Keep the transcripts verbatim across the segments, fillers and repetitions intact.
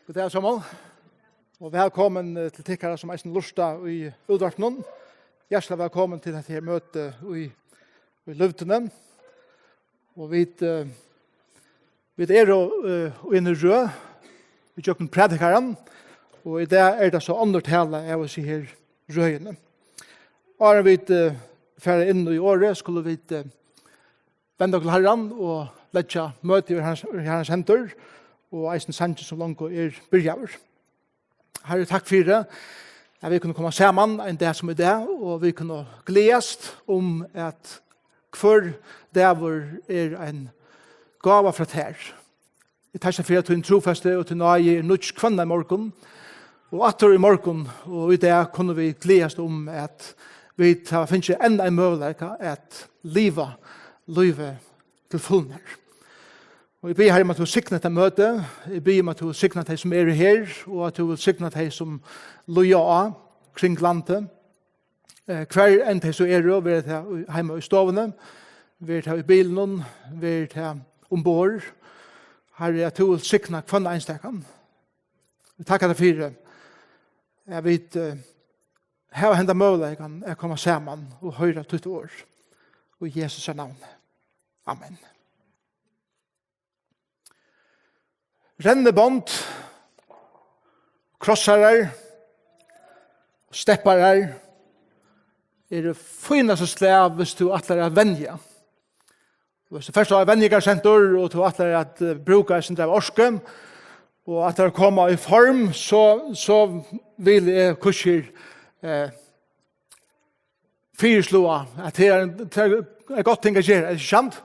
Góðan dag, Samuel, og vælkomin, eh, til tykkara, sum eisini lurta í útvarpinum. Hjartaliga vælkomin til hetta her møti í, í Lúvdini. Og vit, eh, vit eru, eh, í eini røð, ígjøgnum prædikaran, og í dag er tað so onnur tala av hesi her røðini. Áðrenn vit, eh, fara inn í orðið, skulu vit, eh, venda okkum til Harran og leggja møtið í Harrans, í Harrans hendur, og eisini sangin, sum longu er byrjaður. Harri, takk fyri, at vit kunnu koma saman ein dag sum í dag, og vit kunnu gleðast um, at hvør dagur er ein gáva frá tær. Eg takki fyri, at tín trúfesti og tín náði er nýggj hvønn ein morgun, og aftur í morgun og í dag kunnu vit gleðast um, at vit hava fingið enn ein møguleika at liva lívið til fulnar. Og eg biði, Harri, um, at tú signar hetta møtið. Eg biði um, at tú signar tey, sum eru her, og at tú vilt signa tey, sum líða á kring landið. Eh, hvar enn tey so eru, veri tað í, heima í stovuni, veri tað í bilinum, veri tað umborð. Harri, at tú vilt signa hvønn einstakan. Vit takka tær fyri, at vit, eh, hava henda møguleikan at koma saman og hoyra títt orð. Í Jesu navni. Amen. Rennibond, krossarar, stepparar eru fínasta slag, hvis tú ætlar at venja. Hvis tú fert á venjingarsentur, og tú ætlar at, eh, brúka eitt sindur av orku, og ætlar at koma í form, so, so vil eg hvussu er, eh, fyrisláa, at tað er, tað er eitt gott ting at gera, ikki sant?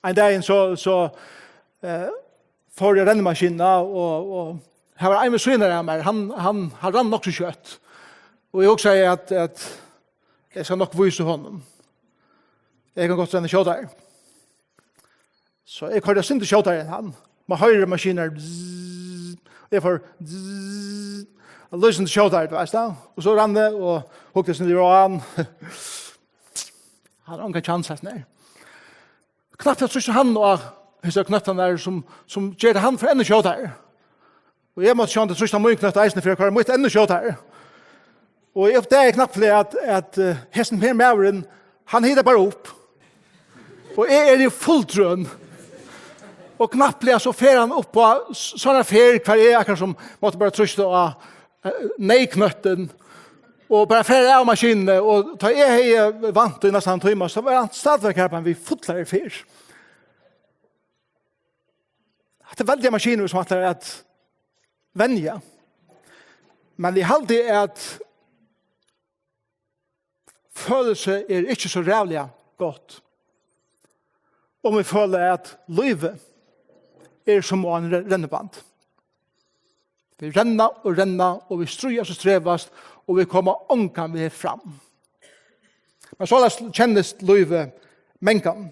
Ein dagin so, so, eh, fór eg á rennimaskinuna, og, og har var ein við síðuna av mær, hann, hann, hann rann nokk so skjótt. Og eg hugsaði, at, at eg skal nokk vísa honum. Eg kann gott renna skjótari. So eg koyrdi eitt sindur skjótari enn hann. Man hoyrir maskinar, bzzz, og eg fór, bzzz, og lýsandi skjótari, tú veist tað. Og so rann eg og hugdi eitt sindur á hann. Hann hevur ongan kjans, hasin her. Knappliga trýstir hann á hesar knøttarnar, sum, sum ger hann fyri enn skjótari. Og eg mátti sjálvandi trýsta á mín knøtt eisini fyri at koyra mítt enn skjótari. Og eg uppdagaði knappliga, at, at, eh, hesin her maðurin, hann hitar bara upp. Og eg eri í full drøn. Og knappliga so fer hann upp á s-, sovorðna ferð, har eg akkurát sum mátti bara trýsta á, eh, neyðknøttin. Og bara fer av maskinuni, og tá eg hevði vant í næstan ein tíma, so var hann stadigvæk har bara við fullari ferð. Hatta er veldigar maskinur, sum ætlar at venja. Men eg haldi, at følilsi er ikki so ræðuliga gott, um vit føla, at lívið er sum á ein re-, renniband. Vit renna og renna, og vit stríðast og strevast, og vit koma ongan veg fram. Men soleiðis kennist lívið mangan.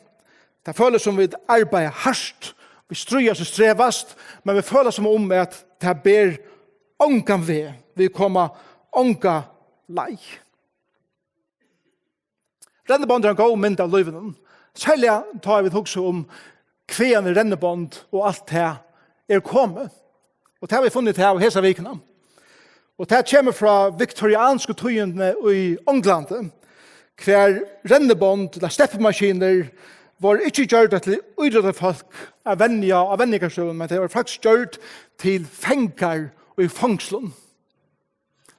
Tað følist, sum vit arbeiða hart, vit stríðast og strevast, men vit føla, sum um at tað ber ongan veg, vit koma onga leið. Rennibond er ein góð mynd av lívinum, serliga tá vit hugsa um, hvaðani rennibond og alt tað er komið. Og tað hava vit funnið av hesa vikuna. Og tað kemur frá viktoriansku tíðini í Onglandi, har rennibond, ella steppumaskinur, vóru ikki gjørdar til ítróttafólk at venja á venjingarstøðum, men tey vóru faktiskt gjørd til fangar í fongslum.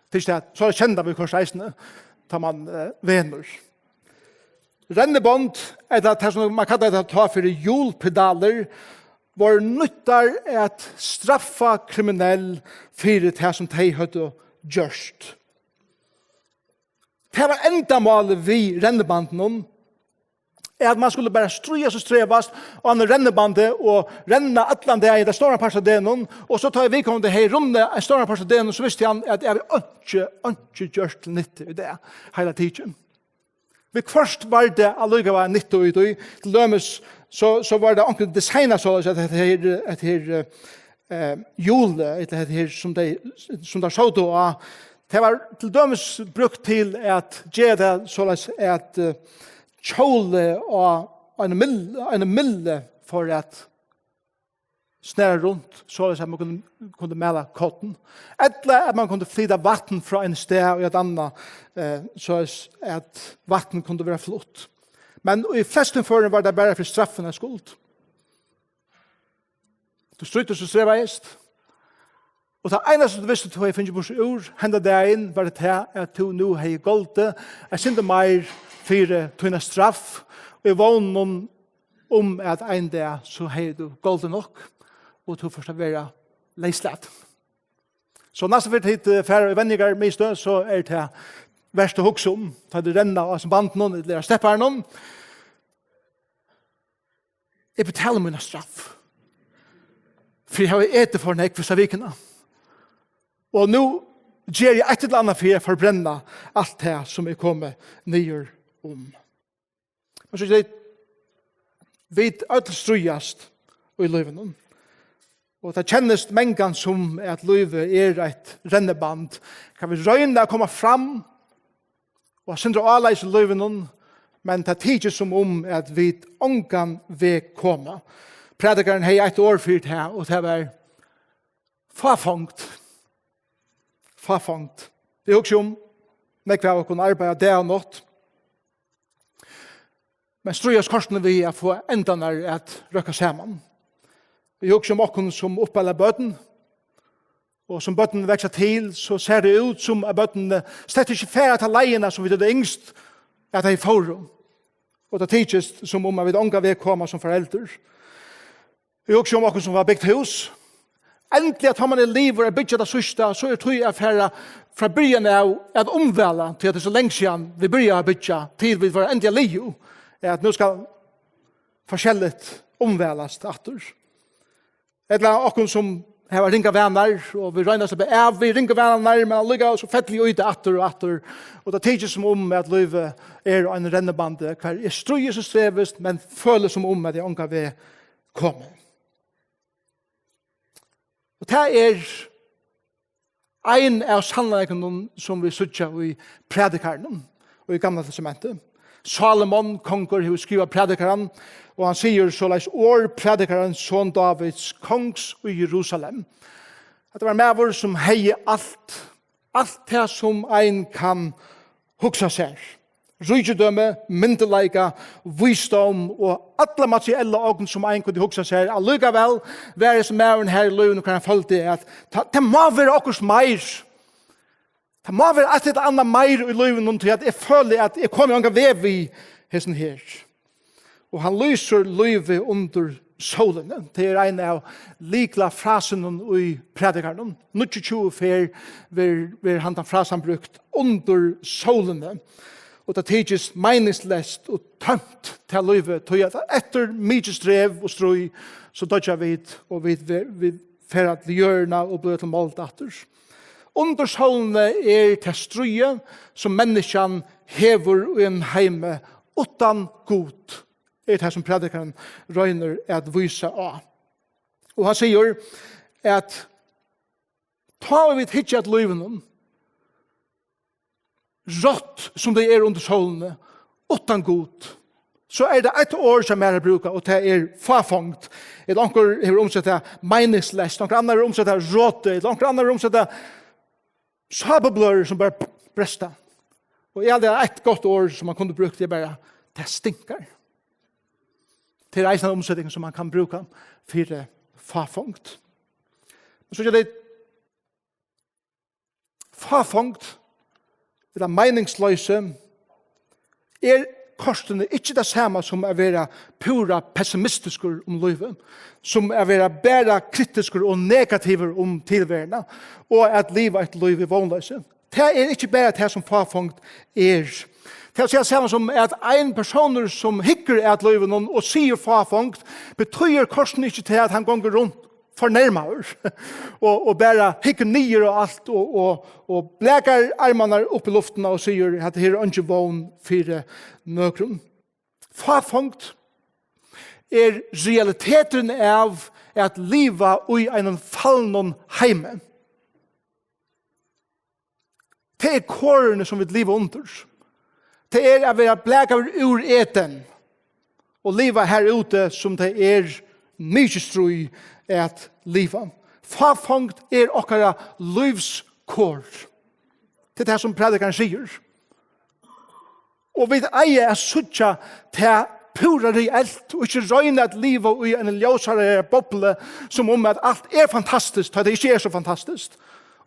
Tað er ikki tað, so er tað kenda viðhvørt eisini, tá man, eh, venur. Rennibond, ella tað, sum man kallar tað tá fyri hjulpedalir, vóru nýttar at straffa kriminell fyri tað, sum tey høvdu gjørt. Tað var endamálið við rennibandinum, at man skuldi bara stríðast og strevast á einum rennibandi og renna allan dagin, ella stóran part av degnum, og so tá ið viðkomandi hevði runnið ein stóran part av degnum, so visti hann, at eg havi einki, einki gjørt til nyttu í dag, heila tikið. Viðhvørt var tað allíkavæl nyttu í tí. Til dømis, so, so var tað onkur design, soleiðis at hetta her, hetta her, eh, hjul, ella hetta her, sum tey, sum teir sótu á, tað var til dømis brúkt til at gera tað soleiðis, at, eh, hjólið á einum mill-, einum milli fór at snara runt, soleiðis at man kundi, kundi mala korn. Ella at man kundi flyta vatn frá einum stað og eitt annað, eh, soleiðis at vatn kundi vera flutt. Men í flestum førum var tað bara fyri straffinar skuld. Tú stríddist og strevaðist. Og tað einasta, tú visti, tú hevði fingið burtur úr henda dagin, var tað, at tú nú hevði goldið eitt sindur meir fyri tína straff, og í vónum um, at ein dag, so hevði tú goldið nokk, og tú fórst at vera leyslatin. So næstu ferð tit, eh, fara í venjingarmiðstøð, so er tað vert at hugsa um, tá tit renna á hesum bandinum, ella á stepparanum. Eg betali mína straff. Fyri eg havi etið for nógv hesa vikuna. Og nú geri eg eitt ella annað fyri at forbrenna alt tað, sum eg komi niður um. Men so er tað, vit øll stríðast í lívinum. Og tað kennist mangan sum, at lívið er eitt renniband. Kann vit royna at koma fram og eitt sindur áleiðis í lívinum, men tað tykist sum um, at vit ongan veg koma. Prædikarin hevði eitt orð fyri tað, og tað var fáfongd. Fáfongd. Eg hugsi um, nógv av okkum arbeiða dag og nátt, men stríðast kortini við at fáa endarnar at røkka saman. Eg hugsi um okkum, sum uppala børn, og sum børnini vaksa til, so sær tað út, sum at børnini slett ikki fara ta leiðina, sum vit høvdu ynskt, at tey fóru. Og tað tykist, sum um at vit ongan veg koma sum foreldur. Eg hugsi um okkum, sum hava bygt hús. Endiliga, tá man er liðugur at byggja tað síðsta, so er tíð at fara frá byrjan av at umvæla, tí at tað er so langt síðan vit byrjaðu at byggja, til vit vóru endiliga liðug, at nú skal forskelligt umvælast aftur. Ella okkum, sum hava ringar vanar, og vit royna at sleppa av við ringu vanarnar, men allíkavæl so fella vit í tað aftur og aftur. Og tað tykist sum um, at lívið er ein rennibandi, har eg stríðist og strevist, men føli sum um, at eg ongan veg komi. Og tað er ein av sannleikunum, sum vit síggja í Prædikarunum og í Gamla Testamenti. Salomon, kongur, hevur skrivað Prædikaran, og hann sigur soleiðis orð Prædikarans, son Dávids, kongs í Jerusalem. Hetta var maður, sum hevði alt, alt tað, sum ein kann hugsa sær. Ríkidømi, myndugleika, vísdóm og alla materiella ogn, sum ein kundi hugsa sær. Allíkavæl var hesin maðurin har í lívinum, har hann føldi, at tað, tað má vera okkurt meir. Tað má vera eitt ella annað meir í lívinum, tí at eg føli, at eg komi ongan veg við hesum her. Og hann lýsir lívið undir sólini. Tað er ein av lyklafrasunum í Prædikarunum. Níggjuogtjúgu ferð verður, verður handan frasan brúkt, undir sólini. Og tað tykist meiningsleyst og tómt, tað lívið, tí at eftir mikið strev og stríð, so doyggja vit, og vit, vit, vit fara til jørðina og blíva til mold aftur. Undir sólini er tað stríðið, sum menniskjan hevur í einum heimi uttan Gud, er tað, sum Prædikarin roynir at vísa á. Og hann sigur, at tá vit hyggja at lívinum, rátt sum tað er undir sólini, uttan Gud, so er tað eitt orð, sum er at brúka, og tað er fáfongd. Ella onkur hevur umsett tað meiningsleyst, onkur annar hevur umsett tað rotið, ella onkur annar hevur umsett tað sápubløðrur, sum bara bresta. Og eg haldi, at eitt gott orð, sum man kundi brúkt, er bara, tað stinkar. Tað er eisini ein umseting, sum man kann brúka fyri fáfongd. Men so er tað, fáfongd, ella meiningsloysi, er kortini ikki tað sama sum at vera púra pessimistiskur um lívið, sum at vera bara kritiskur og negativur um tilveruna, og at liva eitt lív í vónloysi. Tað er ikki bara tað, sum fáfongd er. Tað vil siga, sama sum at ein persónur, sum hyggur at lívinum og sigur fáfongd, betýðir kortini ikki tað, at hann gongur runt fornermaður og, og bara hyggur niður á alt og, og, og blakar armarnar upp í luftina og sigur, at her er eingin vón fyri nøkrum. Fáfongd er realiteturin av at liva í einum falnum heimi. Tað er korini, sum vit liva undir. Tað er at vera blakaður úr Eden og liva har úti, sum tað er mikið stríð at liva. Fáfongd er okkara lívskor. Tað er tað, sum prædikarin sigur. Og vit eiga at síggja tað púra reelt, og ikki royna at liva í eini ljósari boblu, sum um at alt er fantastiskt, tá tað ikki er so fantastiskt.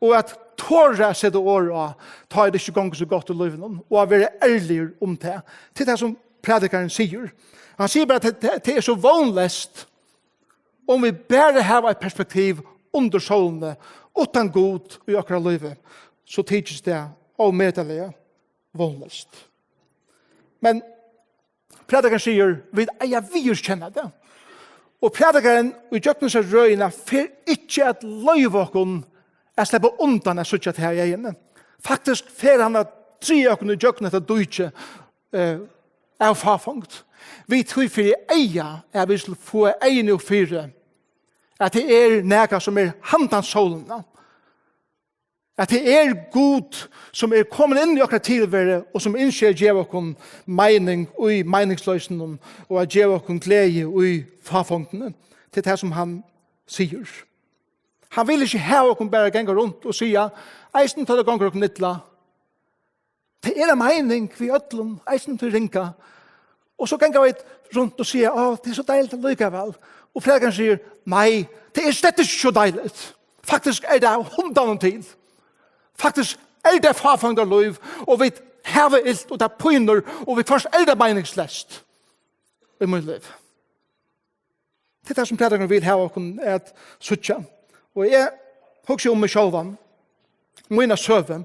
Og at tora at seta orð á, tá ið tað ikki gongur so gott í lívinum, og at vera ærligur um tað. Tað er tað, sum prædikarin sigur. Hann sigur bara, at tað, tað, tað er so vónleyst, um vit bara hava eitt perspektiv undir sólini, uttan Gud í okkara lívi, so tykist tað ómetaliga vónleyst. Men prædikarin sigur, vit eiga at viðurkenna tað. Og prædikarin í gjøgnum hesa røðina fer ikki at loyva okkum at sleppa undan at síggja tað her í eyguni. Faktiskt fer hann at draga okkum í gjøgnum hetta dýki, eh, av fáfongd. Vit tí fyri eyga, at vit skulu fáa eyguni upp fyri, at tað er nakað, sum er handan sólina. At tað er Gud, sum er komin inn í okkara tilveru, og sum ynskir at geva okkum meining í meiningsloysinum, og at geva okkum gleði í fáfongdini. Tað er tað, sum hann sigur. Hann vil ikki hava okkum bara at ganga runt og siga, eisini tá tað gongur okkum illa, tað er ein meining við øllum, eisini tí ringa. Og so ganga vit runt og siga, á, tað er so deiligt allíkavæl. Og prædikarin sigur, nei, tað er slett ikki so deiligt. Faktiskt er tað hundanum til. Faktiskt er tað fáfongdarlív, og vit hava ilt, og tað pínur, og viðhvørt er tað meiningsleyst í mínum lívi. Tað er tað, sum prædikarin vil hava okkum at síggja. Og eg hugsi um meg sjálvan, mína søgu.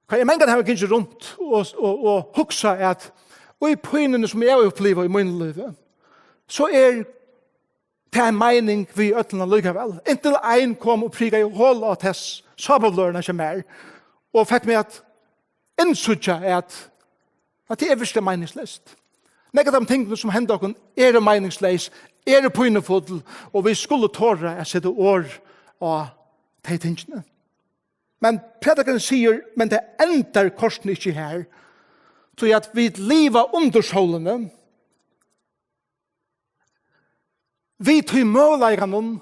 Hvat eg mangan havi gingið runt og, og, og hugsað, at í pínuni, sum eg havi upplivað í mínum lívi, so er tað ein meining við øllum allíkavæl. Inntil ein kom og prikaði hol á tess sápubløðruna hjá mær og fekk meg at innsíggja, at, at tað er virkuliga meiningsleyst. Nógv av teimum tingunum, sum henda okkum, eru meiningsleys, eru pínufull, og vit skulu tora at seta orð á tey tingini. Men prædikarin sigur, men tað endar kortini ikki her. Tí at vit liva undir sólini, við tí møguleikanum,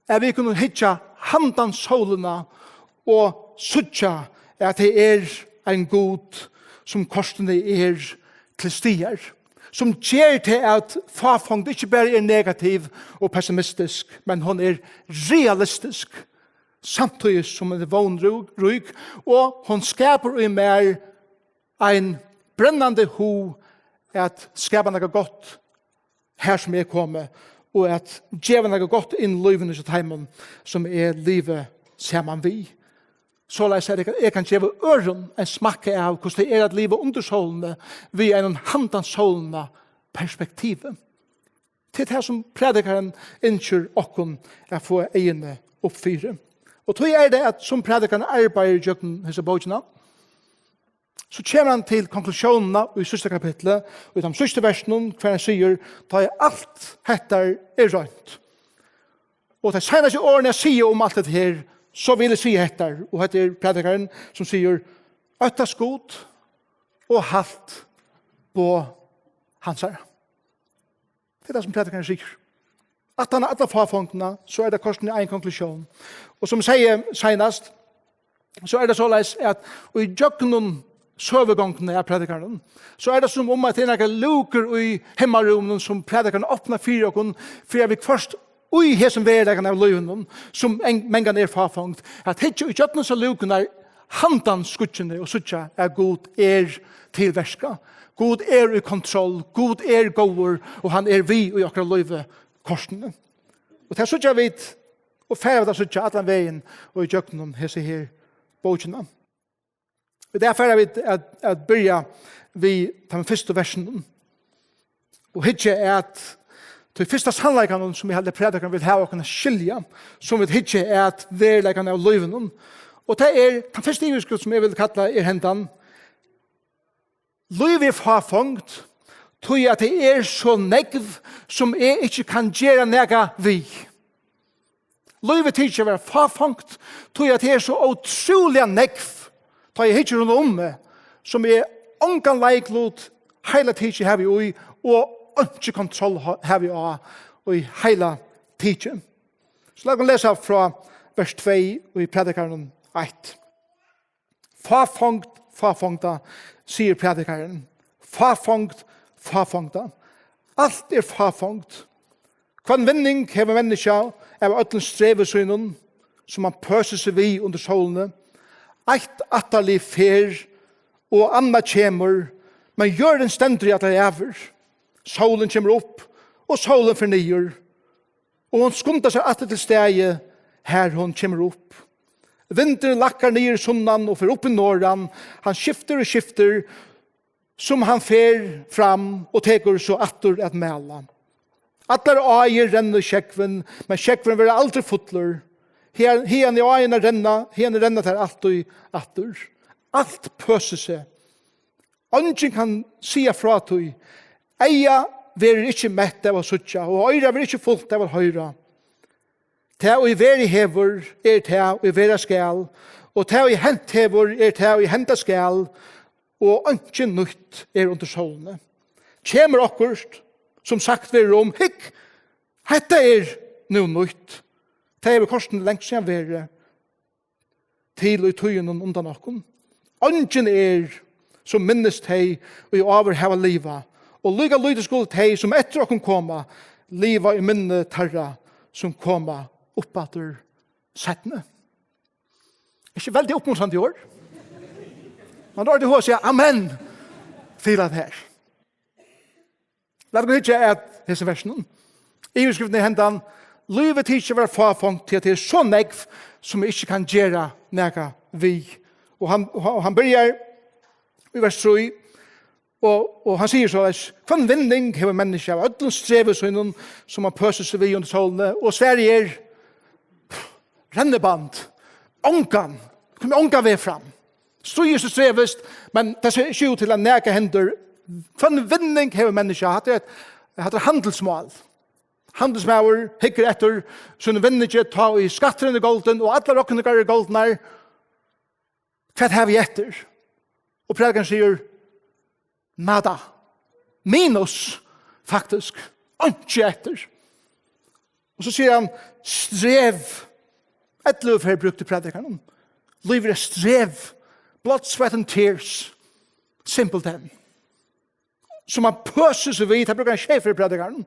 at vit kunnu hyggja handan sólina og síggja, at tað er ein Gud, sum kortini er til staðar, sum ger tað, at fáfongd ikki bara er negativ og pessimistisk, men hon er realistisk, samtíðis sum hon er vónrík, og hon skapar í mær ein brennandi hug at skapa nakað gott her, sum eg komi, og at geva nakað gott inn í lívini hjá teimum, sum eg livi saman við. Soleiðis at eg, eg kann geva øðrum ein smakk av, hvussu tað er at liva undir sólini, við einum handan sólina perspektivi. Tað er tað, sum prædikarin ynskir okkum at fáa eyguni upp fyri. Og tí er tað, at sum prædikarin arbeiðir gjøgnum hesa bókina, so kemur hann til konklusjónina í síðsta kapitli, og í teimum síðstu versunum, hvar hann sigur, tá ið alt hetta er roynt. Og tey seinastu orðini at siga um alt hetta her, so vil eg siga hetta, og hetta er prædikarin, sum sigur, óttast Gud og halt boð hansara. Tað er tað, sum prædikarin sigur. Aftan á alla fáfongdina, so er tað kortini ein konklusjón. Og sum eg segði seinast, so er tað soleiðis, at í gjøgnum søgugongdina av prædikaranum, so er tað sum um, at tað er nakrar lúkur í himmalrúminum, sum prædikarin opnar fyri okkum, fyri at vit fyrst í hesum veruleikanum av lívinum, sum ein, mangan er fáfongd, at hyggja í gjøgnum hesar lúkurnar, handan skýggini, og síggja, at Gud er til verka. Gud er í kontroll, Gud er góður, og hann er við í okkara lívi kortini. Og tað síggja vit, og fara vit at síggja allan vegin og í gjøgnum hesa her bókina. Og í dag fara vit at, at byrja við teimum fyrstu versunum. Og hyggja at tí fyrsta sannleikanum, sum eg haldi, prædikarin vil hava okkum at skilja, sum vit hyggja at veruleikan av lívinum. Og tað er, tann fyrsta yvirskrift, sum eg vil kalla, er hendan: Lívið er fáfongd, tí at tað er so nógv, sum eg ikki kann gera nakað við. Lívið tykist at vera fáfongd, tí at tað er so ótrúliga nógv, tá eg hyggi rundan um meg, sum eg ongan leiklut heila tikið havi í, og Einki kontroll ha-, havi eg á í heila tikið. So lat okkum lesa frá vers tvey í Prædikaranum eitt. Fáfongd, fáfongda, sigur prædikarin. Fáfongd, fáfongda. Alt er fáfongd. Hvønn vinning hevur menniskja av øllum strevi sínum, sum hann pøsir seg við undir sólini? Eitt ættarlið fer, og annað kemur, men jørðin stendur í allar ævir. Sólin kemur upp, og sólin fer niður, og hon skundar sær aftur til staðið, har hon kemur upp. Vindurin lakkar niður í sunnan og fer upp í norðan, hann skiftir og skiftir, sum hann fer fram og tekur so aftur at mala. Allar áir rennur sjógvin, men sjógvin verður aldri fullur. Her, hiðani áirnar renna, hiðani renna tær altíð aftur. Alt pøsir seg. Eingin kann siga frá tí. Eyga verður ikki mett av at síggja, og oyra verður ikki fult av at hoyra. Tað, ið verið hevur, er tað, ið vera skal, og tað, ið hent hevur, er tað, ið henda skal, og einki nýtt er undir sólini. Kemur okkurt, sum sagt verður um, hygg, hetta er nú nýtt. Tað hevur kortini langt síðan verið til í tíðunum undan okkum. Eingin er, sum minnist tey, ið áður hava livað, og líka lítið skulu tey, sum eftir okkum koma, liva í minni teirra, sum koma uppaftur seinni. Ikki veldig uppmuntrandi orð? Man orðið hug at siga amen til at her. Lat okkum hyggja at hesum versinum. Yvirskriftin er hendan: Lívið tykist at vera fáfongd, tí at tað er so nógv, sum eg ikki kann gera nakað við. Og hann, og hann, og hann byrjar í vers trý, og, og hann sigur soleiðis: Hvønn vinning hevur menniskja av øllum strevi sínum, sum hann pøsir seg við undir sólini? Og svarið er: renniband. Ongan. Kom ongan veg fram. Stríðist og strevist, men tað sær ikki út til at nakað hendir. Hvønn vinning hevur menniskja? Hatta er eitt, hatta er handilsmál. Handilsmaður hyggur eftir sínum vinningi, tá ið skatturin er goldin og allar rokningar eru goldnar. Hvat havi eg eftir? Og prædikarin sigur: nada. Minus, faktiskt. Einki eftir. Og so sigur hann: strev. Ellivu ferð brúkti prædikarin. Lívið er strev. Blood, sweat and tears. Simpelthen. Sum hann pøsir seg við, tað brúkar hann sjey ferð, prædikarin.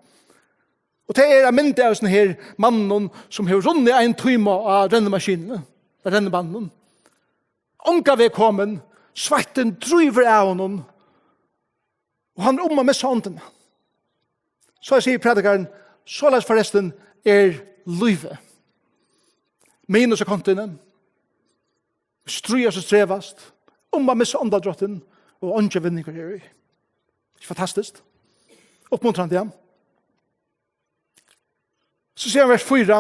Og tað er ein mynd av hesum her manninum, sum hevur runnið ein tíma á rennimaskinuni, rennibandinum. Ongan veg komin, sveittin drýpur av honum, og hann er um at missa hondina. So sigur prædikarin: soleiðis forrestin er lívið. Minus á kontuni, stríðast og strevast, um at missa andadráttin, og eingin vinningur er í. Ikki fantastiskt? Uppmuntrandi, ja. So sigur hann vers fýra: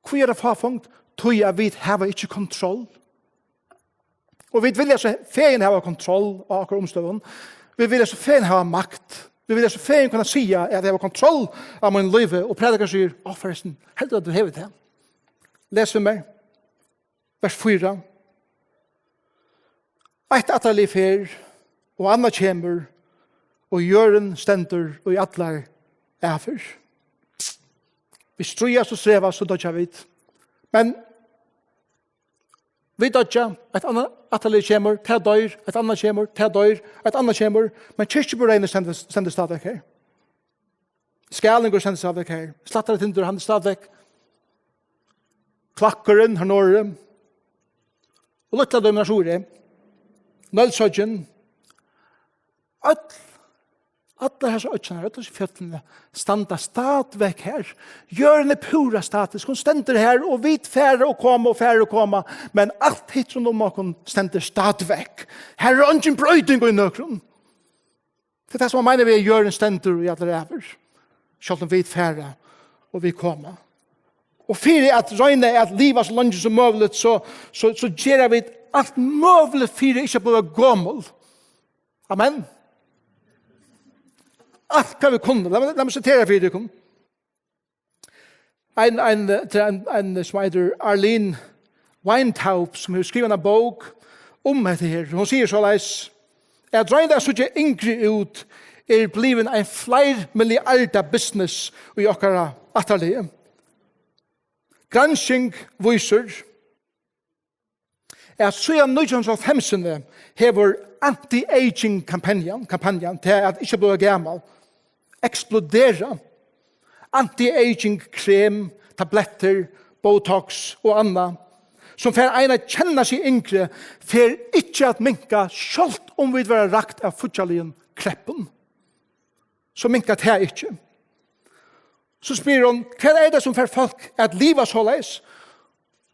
Hví er tað fáfongd? Tí at vit hava ikki kontroll. Og vit vilja so fegin hava kontroll á okkara umstøðum. Vit vilja so fegin hava makt. Vit vilja so fegin kunna siga at eg havi kontroll á mínum lívi. Og prædikarin sigur: á, forrestin, heldur at tú hevur tað. Les við mær. Vers fýra: Eitt ættarlið fer, og annað kemur, og jørðin stendur í allar ævir. Vit stríðast og strevast, so doyggja vit. Men vit doyggja, eitt annað ættarlið kemur, tað doyr, eitt annað kemur, tað doyr, eitt annað kemur, men kirkjubøreini stendur, stendur stadigvæk her. Skælingur stendur stadigvæk her. Slættaratindur, hann er stadigvæk. Klakkurin, har norðuri. Og Lítla Dímun, har suðuri. Nólsoyggin. Øll, allar hesar oyggjarnar, øll hesi fjøllini standa stadigvæk her. Jørðin er púra statisk. Hon stendur her, og vit fara og koma og fara og koma. Men alt hitt rundt um okkum stendur stadigvæk. Her er eingin broyting í nøkrum. Tað er tað, sum hann meinar við, at jørðin stendur í allar ævir, sjálvt um vit fara og vit koma. Og fyri at royna at liva so leingi sum møguligt, so, so, so gera vit alt møguligt fyri ikki at blíva gomul. Amen. Alt hvat vit kunnu. Lat meg, lat meg sitera fyri tykkum. Ein, ein, tað er ein, ein, sum eitur Arlene Weintraub, sum hevur skrivað eina bók um hetta her. Hon sigur soleiðis: At royna at síggja yngri út er blivin ein fleirmilliarda business í okkara ættarliði. Gransking vísir, at síðan nítjan hundrað og hálvfemsini hevur anti-aging kampanjan, kampanjan til at ikki blíva gamal, eksploderað. Anti-aging krem, tablettir, botox og annað, sum fær ein at kenna seg yngri, fer ikki at minka, sjálvt um vit verða rakt av fíggjarligum kreppum. So minkar tað ikki. So spyr hon, hvat er tað, sum fær fólk at liva soleiðis?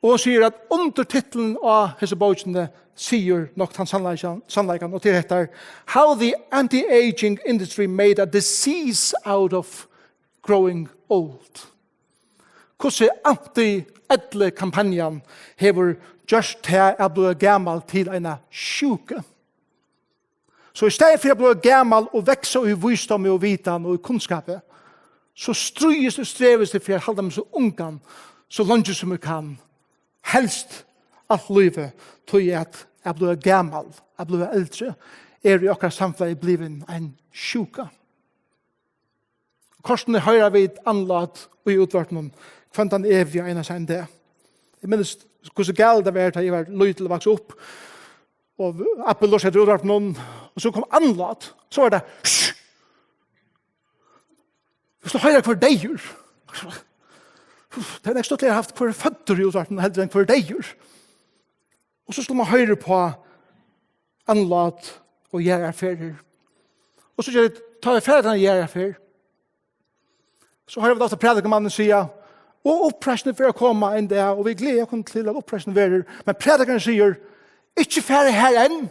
Og hon sigur, at undirtitlurin á hesi bókini sigur nokk tann sannleikan, sannleikan, og til hetta: How the anti-aging industry made a disease out of growing old. Hvussu anti-elli kampanjan hevur gjørt tað at blíva gamal til eina sjúku. So í staðin fyri at blíva gamal og vaksa í vísdómi og vitan og í kunnskapi, so stríðist og strevist eg fyri at halda meg so ungan, so leingi sum eg kann, helst alt lívið, tí at at blíva gamal, at blíva eldri, er í okkara samfelagi blivin ein sjúka. Kortini hoyra vit andlát í útvarpinum hvønn tann eviga einasta dag. Eg minnist, hvussu galið tað var, tá eg var lítil og vaks upp, og abbi lurtaði eftir útvarpinum, og so kom andlát, so var tað: Hysj! Vit skulu hoyra, hvør er deyður. Tað er nógv stuttligari at havt hvør er føddur í útvarpinum heldur enn hvør er deyður. Og so skuldi mann hoyra upp á andlát og jarðarferðir. Og so ger, tá eg fari til eina jarðarferð, so hoyri eg ofta prædikamannin siga: Og uppreisnin fer at koma ein dag, og vit gleða okkum til, at uppreisnin verður. Men prædikarin sigur: Ikki fara har enn.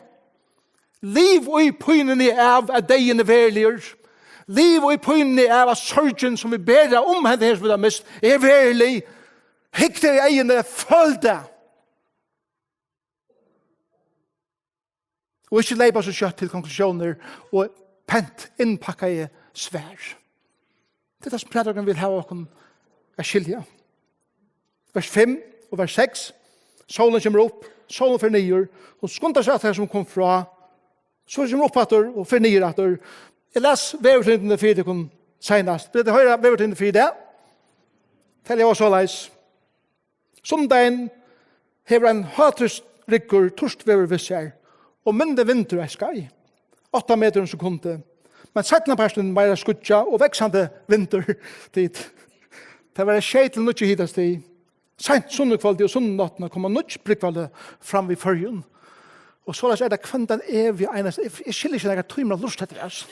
Liv í pínuni av, at deyðin er veruligur. Liv í pínuni av, at sorgin, sum vit bera um hetta her, sum vit hava mist, er verulig. Hygg tær í eyguni, føl tað. Og ikki leypa so skjótt til konklusjónir og pent innpakkaði svar. Tað er tað, sum prædikarin vil hava okkum at skilja. Vers fimm og vers seks. Sólin kemur upp, sólin fer niður, hon skundar seg at tað, sum kom frá, so kemur upp aftur og fer niður aftur. Eg las veðurtíðindini fyri tykkum seinast. Vil tit hoyra veðurtíðindini fyri í dag? Tað ljóðar soleiðis. Sunnudagin hevur ein hátrýstisryggur turt veður við sær og minni vindur eitt skeið, átta metrar um sekundið. Men seinnapartin meira skýggjað og vaksandi vindur. Tit, tað verða sjey til níggju hitastig. Seint sunnukvøldið og sunnunáttina koma nýggj brúgvalið fram við Føroyum. Og soleiðis er tað hvønn tann eviga einasta. Eg, eg skilji ikki nakrar tímar at lurta eftir, altso.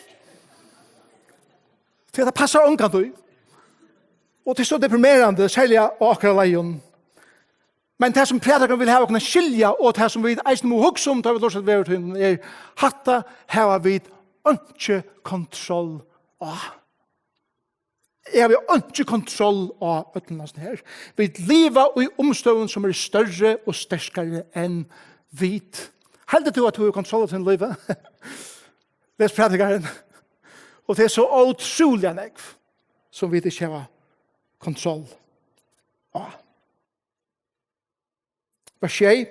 Tí at tað passar ongantíð. Og tað er so deprimerandi, serliga á okkara leiðum. Men tað, sum prædikarin vil hava okkum at skilja, og tað, sum vit eisini mugu hugsa um, tá vit lurta eftir veðurtíðindum, er: Hatta hava vit einki kontroll á. Eg havi einki kontroll á øllum hasum her. Vit liva í umstøðum, sum eru størri og sterkari enn vit. Heldur tú, at tú hevur kontroll á tínum lívi? Les prædikaran. Og tað er so ótrúliga nógv, sum vit ikki hava kontroll á. Vers sjey.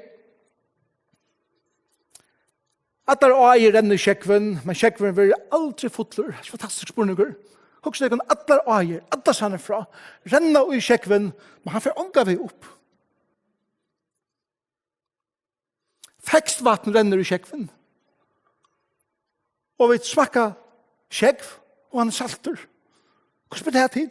Allar áir rennur sjógvin, men sjógvurin verður aldri fullur. Tað er ein fantastiskur spurningur. Hugsið tykkum, allar áir, allastaðni frá, renna í sjógvin, men hann fer ongan veg upp. Feskt vatn rennur í sjógvin. Og vit smakka sjógv, og hann er saltur. Hvussu ber tað til?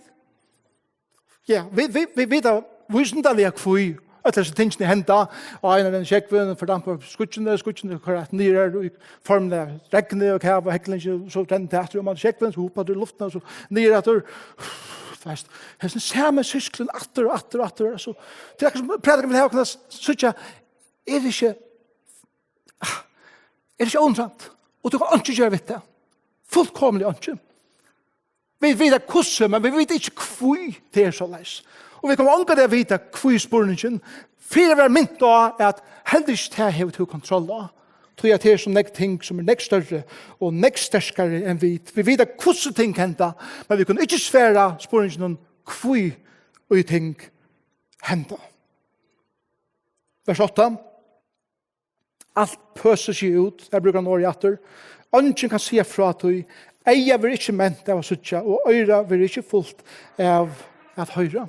Ja, vit, vit, vit vita vísindaliga, hví øll hesi tingini henda. Og ein av teimum, sjógvurin, fordampar skýggini, skýggini koyra aftur niður í formliga regni og kavi og heglingi, og so rennur tað aftur oman í sjógvin, so upp aftur í luftina, og so niður aftur. Tú veitst, hesin sami sirklurin aftur og aftur og aftur. So, tað er akkurát sum prædikarin vil hava okkum at síggja, er tað ikki, ah, er tað ikki óundrandi? Og tú kanst einki gera við tað. Fullkomiliga einki. Vit vita hvussu, men vit vita ikki, hví tað er soleiðis. Og vit koma ongantíð at vita, hví spurningin, fyri at vera mint á, at heldur ikki tað hevur tú kontroll á. Tí at tað er so nógv ting, sum er nógv størri og nógv sterkari enn vit. Vit vita, hvussu ting henda, men vit kunnu ikki svara spurninginum, hví ið ting henda. Vers átta. Alt pøsir seg út, har brúkar hann orðið aftur. Eingin kann siga frá tí. Eyga verður ikki ment av at síggja, og oyra verður ikki fult av at hoyra.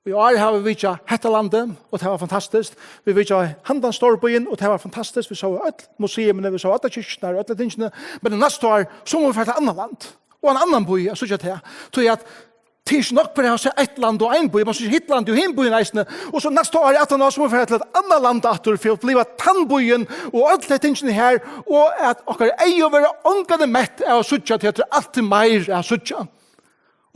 Í ár hava vit vitjað hetta landið, og tað var fantastiskt. Vit vitjaðu handan stórbýin, og tað var fantastiskt. Vit sóu øll museini, vit sóu allar kirkjurnar og øll tingini. Men næsta ár, so mugu vit fara til annað land og ein annan bý at síggja tað. Tí at tað er ikki nokk bara at síggja eitt land og ein bý, man sær hitt land og hin býin eisini. Og so næsta ár aftaná, so mugu vit fara til eitt annað land aftur, fyri at uppliva tann býin og øll tey tingini her, og at okkara eygu verða ongantíð mett av at síggja, tí at tað er altíð meir at síggja.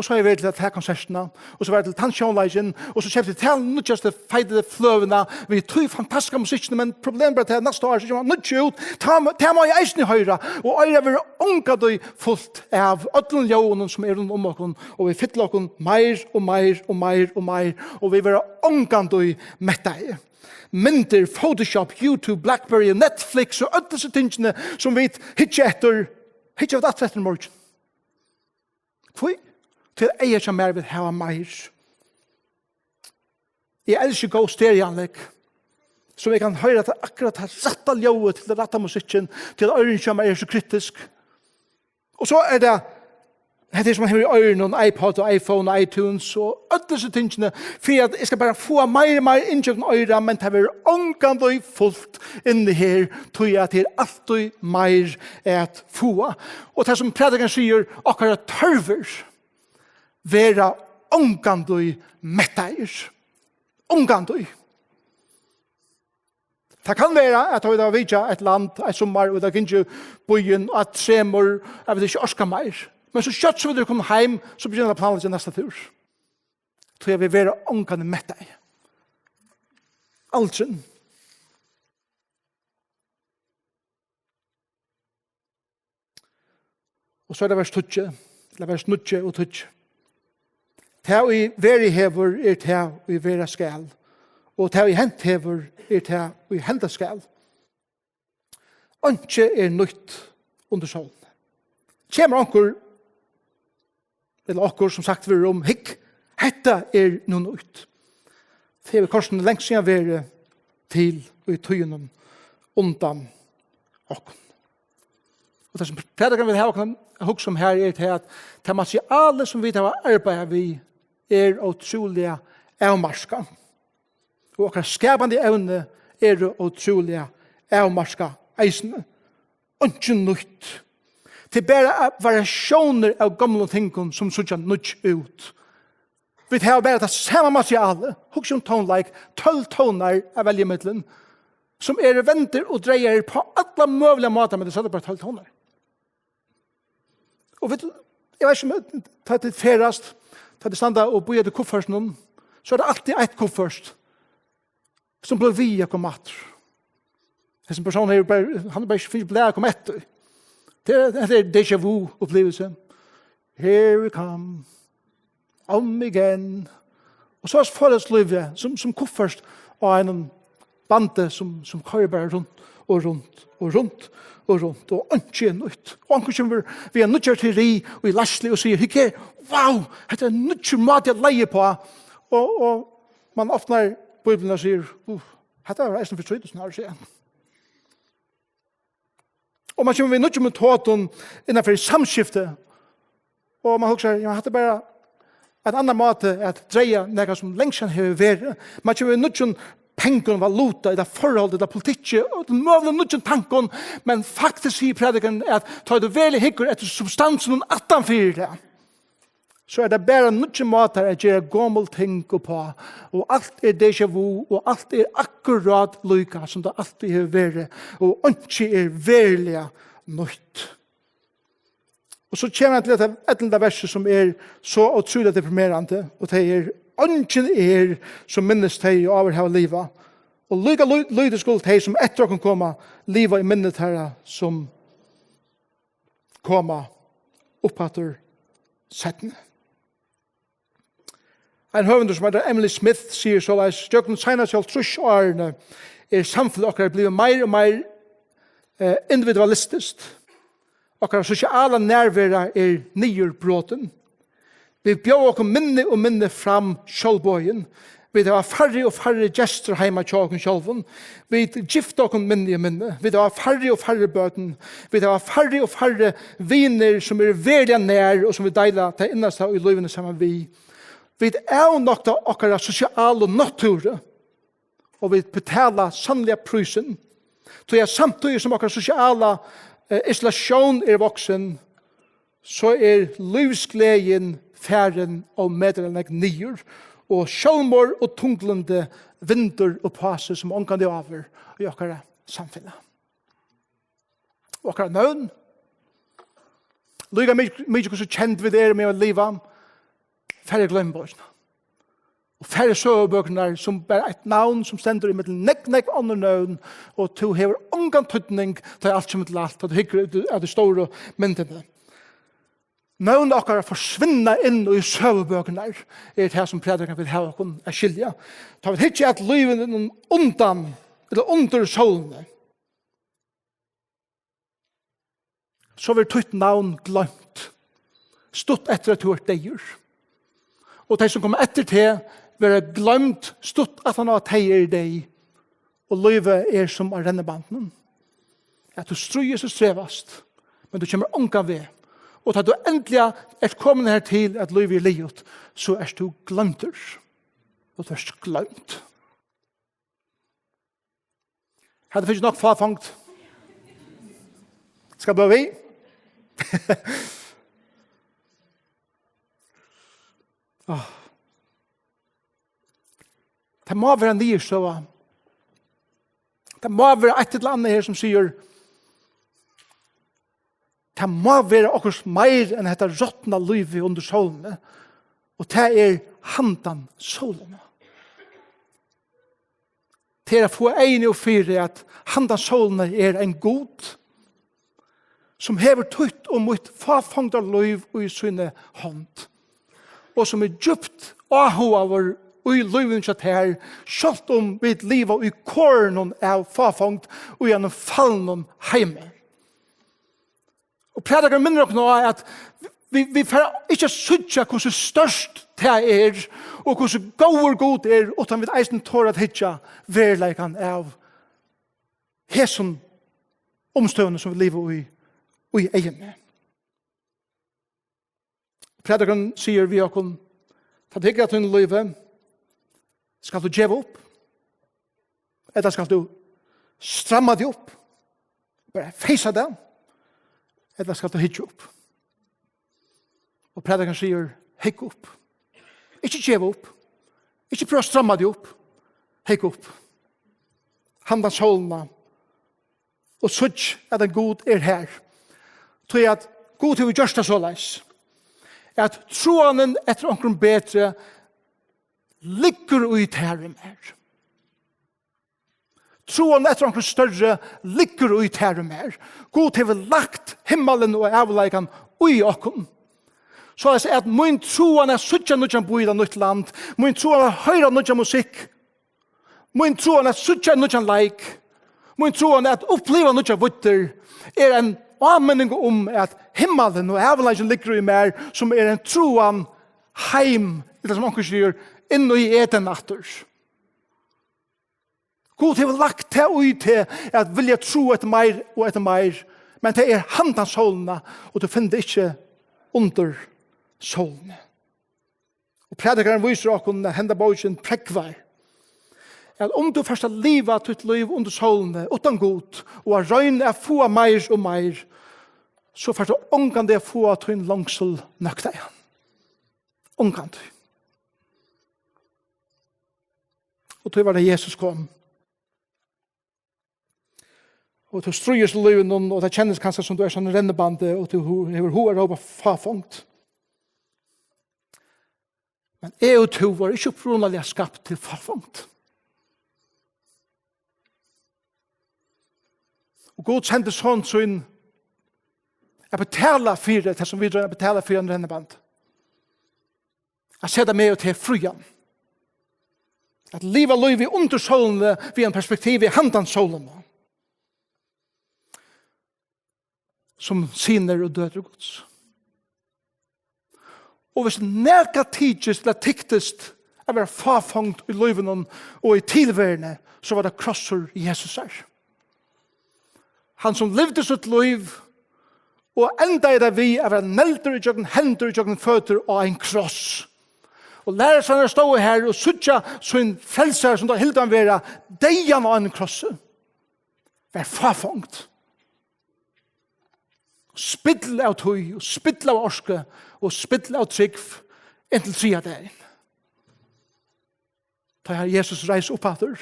Og so havi eg verið til ta konsertina, og so var eg til tann sjónleikin, og so keypti eg ta nýggjastu feitu fløguna við tí fantastiska musikkinum, men problemið er bara, at næsta ár, so kemur nýggj út, tað, tað má eg eisini hoyra, og oyrað verður ongantíð fult av øllum ljóðunum, sum eru rundan um okkum, og vit fylla okkum meir og meir og meir og meir, og vit verða ongantíð mettaði. Myndir, Photoshop, YouTube, Blackberry, Netflix og øll hesi tingini, sum vit hyggja eftir, hyggja vit aftur eftir í morgin. Hví? Tí at eygað hjá mær vil hava meir. Eg elski góð stereoanlegg, so eg kann hoyra tað akkurát tað rætta ljóðið til tað rætta musikkin, tí at oyruni hjá mær eru so kritisk. Og so er tað, hetta er sum man hevur í oyrunum, iPod og iPhone og iTunes og øll hesi tingini, fyri at eg skal bara fáa meir og meir inn gjøgnum oyrað, men tað verður ongantíð fult inni her, tí at tað er altíð meir at fáa. Og tað sum prædikarin sigur, okkara tørvir verða ongantíð mettaðir. Ongantíð. Tað kann vera, at tá vit hava vitjað eitt land, eitt summar, og vit hava gingið býin, og at tremur, at vit ikki orka meir. Men so skjótt sum vit eru komin heim, so byrja vit at planleggja næsta túr. Tí at vit verða ongantíð mettaði. Aldrin. Og so er tað vers tíggju, ella vers níggju og tíggju. Tað, ið verið hevur, er tað, ið vera skal, og tað, ið hent hevur, er tað, ið henda skal. Einki er nýtt undir sólini. Kemur onkur, ella okkurt, sum sagt verður um, hygg, hetta er nú nýtt. Tað hevur kortini langt síðan verið til í tíðunum undan okkum. Og tað, sum prædikarin vil hava okkum at hugsa um her, er tað, at tað materialið, sum vit hava arbeiðað við, er ótrúliga avmarkað. Og okkara skapandi evni eru ótrúliga avmarkað eisini. Einki nýtt. Tað er bara variatiónir av gomlum tingum, sum síggja nýggj út. Vit hava bara tað sama materialið. Hugsa um tónleik, tólv tónar at velja millum, sum eru vendir og dreygdir á allar møguligar mátar, men tað er bara tólv tónar. Og vit, eg veit ikki um, tá tit ferðast, tá tit standa og bíða eftir kuffertinum, so er tað altíð eitt kuffert sum blívur við at koma aftur. Hesin persónur hevur bara, hann hevur bara ikki fingið blað at koma eftir. Tað er, hetta er déjà vu upplivelse. Here we come. Om again. Og so er forhaldslívið sum, sum kuffert á einum bandi, sum, sum koyrir bara runt og runt og runt og runt, og einki er nýtt. Og onkur kemur við ein nýggjari teori og í leiðslu og sigur, hygg her, wow, hetta er ein nýggjur máti at leiða uppá. Og, og man opnar Bíbliuna og sigur, uh, hetta var eisini fyri trý túsund ár síðan. Og man kemur við nýggjum metodum innanfyri samskifti. Og man hugsar, ja, hatta er bara ein annar máti at draga nakað sum langt síðan hevur verið. Man kemur við nýggjum pengum, valuta, ella forholdi, ella politikki, og øllum møguligum nýggjum tankum. Men faktiskt sigur prædikarin, at tá tú veruliga hyggur eftir substansinum aftan fyri tað, so er tað bara nýggir mátar at gera gomul ting uppá, og alt er déjà vu, og alt er akkurát líka, sum tað altíð hevur verið, og einki er veruliga nýtt. Og so kemur hann til hetta ellivta versið, sum er so ótrúliga deprimerandi, og tað er, eingin er, sum minnist tey, ið áður hava livað, og líka lí-, lítið skulu tey, sum eftir okkum koma, liva í minni teirra, sum koma upp aftur seinni. Ein høvundur, sum eitur Emily Smith, sigur soleiðis, gjøgnum seinastu hálvtrýss árini er samfelag okkara blivið meir og meir, eh, individualistiskt. Okkara sosiala nærvera er niðurbrotin. Vit bjóða okkum minni og minni fram sjálvboðin. Vit hava færri og færri gestir heima hjá okkum sjálvum. Vit gifta okkum minni og minni. Vit hava færri og færri børn. Vit hava færri og færri vinir, sum eru veruliga nær, og sum vit deila tað innasta í lívinum saman við. Vit avnokta okkara sosialu náttúru, og vit betala sannliga prísin. Tí at samtíðis sum okkara sosiala, eh, isolatión er vaksin, so er lívsgleðin farin ómetaliga nógv niður, og sjálvmorð og tunglyndi vindur upp á seg sum ongantíð áður í okkara samfelag. Og okkara nøvn, líka mik-, mikið hvussu kend vit eru, meðan vit liva, fara í gloymibókina. Og fara í søgubøkurnar sum bara eitt navn sum stendur ímillum nógv, nógv onnur nøvn, og tú hevur ongan týdning, tá alt kemur til alt, tá tú hyggur út av tí stóru myndini. Nøvn okkara forsvinna inn í søgubøkurnar, er tað sum prædikarin vil hava okkum at skilja. Tá vit hyggja at lívinum undan, ella undir sólini, so verður títt navn gloymt, stutt eftir at tú ert deyður. Og tey, sum koma eftir teg, verða gloymd stutt aftan á, at tey eru deyð. Og lívið er sum á rennibandinum, at tú stríðist og strevast, men tú kemur ongan veg. Og tá tú endiliga ert komin her til, at lívið er liðugt, so ert tú gloymdur. Og tú ert gloymd. Hetta fekk nokk fáfangt. Skal blíva við. Áh. Tað má vera niðurstøða. Tað má vera eitt ella annað her sum sigur, tað má vera okkurt meir enn hetta rotna lívið undir sólini. Og tað er handan sólina. Tað er at fáa eyguni upp fyri, at handan sólina er ein Gud, sum hevur títt og mítt fáfongdarlív í síni hond, og sum er djúpt áhugaður í lívinum hjá tær, sjálvt um vit liva í kornum av fáfongd í einum falnum heimi. Og prædikarin minnir okkum á, at vit, vit fara ikki at síggja, hvussu stórt tað er, og hvussu góður Gud er, uttan vit eisini tora at hyggja veruleikan av hesum umstøðunum, sum vit liva í, í eyguni. Prædikarin sigur við okkum: Tá tú hyggur at tínum lívi, skalt tú geva upp? Ella skalt tú stramma teg upp? Bara feysa tað? Ella skalt tú hyggja upp? Og prædikarin sigur: Hygg upp. Ikki geva upp. Ikki prøva at stramma teg upp. Hygg upp. Handan sólina. Og síggj, at ein Gud er her. Tí at Gud hevur gjørt tað soleiðis, at trúanin eftir onkrum betri liggur í tær og mær. Trúanin eftir onkrum størri liggur í tær og mær. Gud hevur lagt himmalin og ævinleikan í okkum. Soleiðis at mín trúan at síggja nýggjan býi ella nýtt land, mín trúan at hoyra nýggja musikk, mín trúan at síggja nýggjan leik, mín trúan at uppliva nýggjar víddir, er ein áminning um, at himmalin og ævinleikin liggur í mær, sum er ein trúan heim, ella sum onkur sigur, inn í Eden aftur. Gud hevur lagt tað í teg at vilja trúgva eftir meir og eftir meir, men tað er handan sólina, og tú finnur tað ikki undir sólini. Og prædikarin vísir okkum, at henda bókin prógvar, at um tú fert at liva títt lív undir sólini, uttan Gud, og at royna at fáa meir og meir, so fert tú ongantíð at fáa tín longsul nøktaðan. Ongantíð. Og tí var tað, Jesus kom. Og tú stríðist í lívinum, og tað kennist kanska sum tú ert sum rennibandi, og tú hu-, hevur hug at rópa fáfongd. Men eg og tú vóru ikki upprunaliga skapt til fáfongd. Og Gud sendi Son sín at betala fyri tað, sum vit royna at betala fyri ein rennibandi. At seta meg og teg frían. At liva lívið undir sólini við ein perspektivi handan sólina. Sum synir og døtur Guds. Og hvis nakað tykist ella tyktist at vera fáfongd í lívinum og í tilveruni, so var tað krossur Jesusar. Hann sum livdi sítt lív og endaði tað við at vera negldur ígjøgnum hendur, ígjøgnum føtur á ein kross. Og lærisveinarnir stóðu har og síggja sín frelsara, sum teir hildu hann vera, deyðan á einum krossi. Var fáfongd. Spill av tíð og spill av orku og spill av trúgv inntil triðja dagin. Tá Jesus reis upp aftur,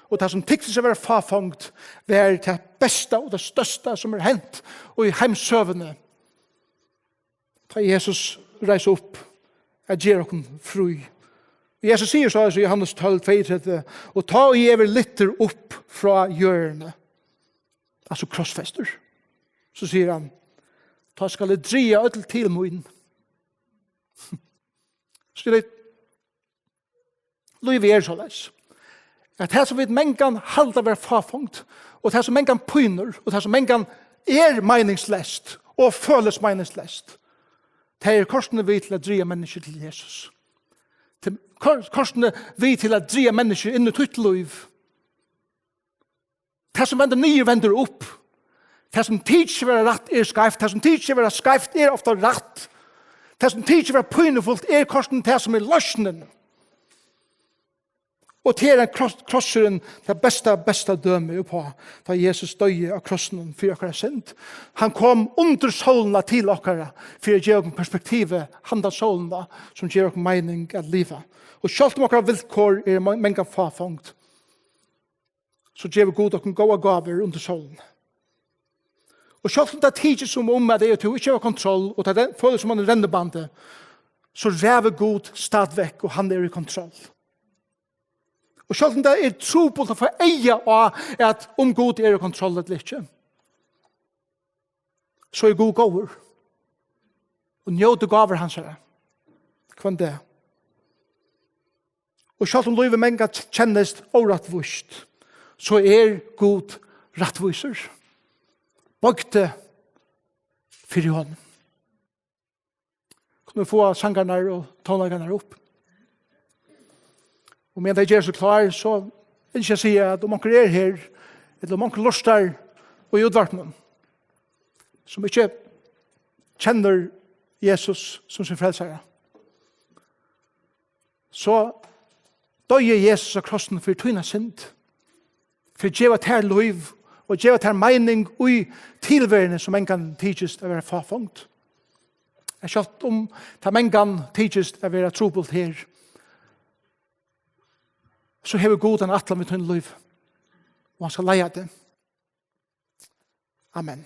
og tað sum tyktist at vera fáfongd, var tað besta og tað størsta sum er hent í heimssøguni. Tá Jesus reis upp at gera okkum frí. Og Jesus sigur so í Jóhannes tólv tveyogtretivu: "Og tá ið eg verði lyftur upp frá jørðini," altso krossfestur, so sigur hann: "Tá skal eg draga øll til mín." Skilja tit? Lívið er soleiðis, at tað sum vit mangan halda vera fáfongd, og tað sum mangan pínur, og tað sum mangan er meiningsleyst og følist meiningsleyst, tað er kortini við til at draga menniskju til Jesus. Tað er kor-, kortini við til at draga menniskju inn í títt lív. Tað sum vendir niður, vendir upp. Tað sum tykist vera rætt, er skeivt. Tað sum tykist vera skeivt, er ofta rætt. Tað sum tykist vera pínufult, er kortini tað sum er loysnin. Og tað er ein kross-, krossurin, tað besta, besta dømi uppá, tá Jesus doyði á krossinum fyri okkara synd. Hann kom undir sólina til okkara fyri at geva okkum perspektivið handan sólina, sum ger okkum meining at liva. Og sjálvt um okkara vilkår eru ma-, mangan fáfongd, so gevur Gud okkum góðar gávur undir sólini. Og sjálvt um tað tykist sum um, at eg og tú ikki hava kontroll, og tað følist sum um rennibandið, so ræður Gud stadigvekk, og hann er í kontroll. Og sjálvt um tað er trupult at fáa eyga á, at um Gud er í kontroll ella ikki, so er Gud góður. Og njótið gávur hansara hvønn dag. Og sjálvt um lívið mangan kennist órættvíst, so er Gud rættvísur. Boygd teg fyri honum. Kunnu vit fáa sangararnar og tónleikararnar upp? Og meðan tey gera seg klár, so ynski eg at siga, at um onkur er her, ella um onkur lurtar í útvarpinum, sum ikki kennir Jesus sum sín frelsara, so doyði Jesus á krossinum fyri tína synd, fyri at geva tær lív og geva tær meining í tilveruni, sum mangan tykist at vera fáfongd. At sjálvt um tað mangan tykist at vera trupult her, so hevur Gud eina ætlan við tínum lívi, og hann skal leiða teg. Amen.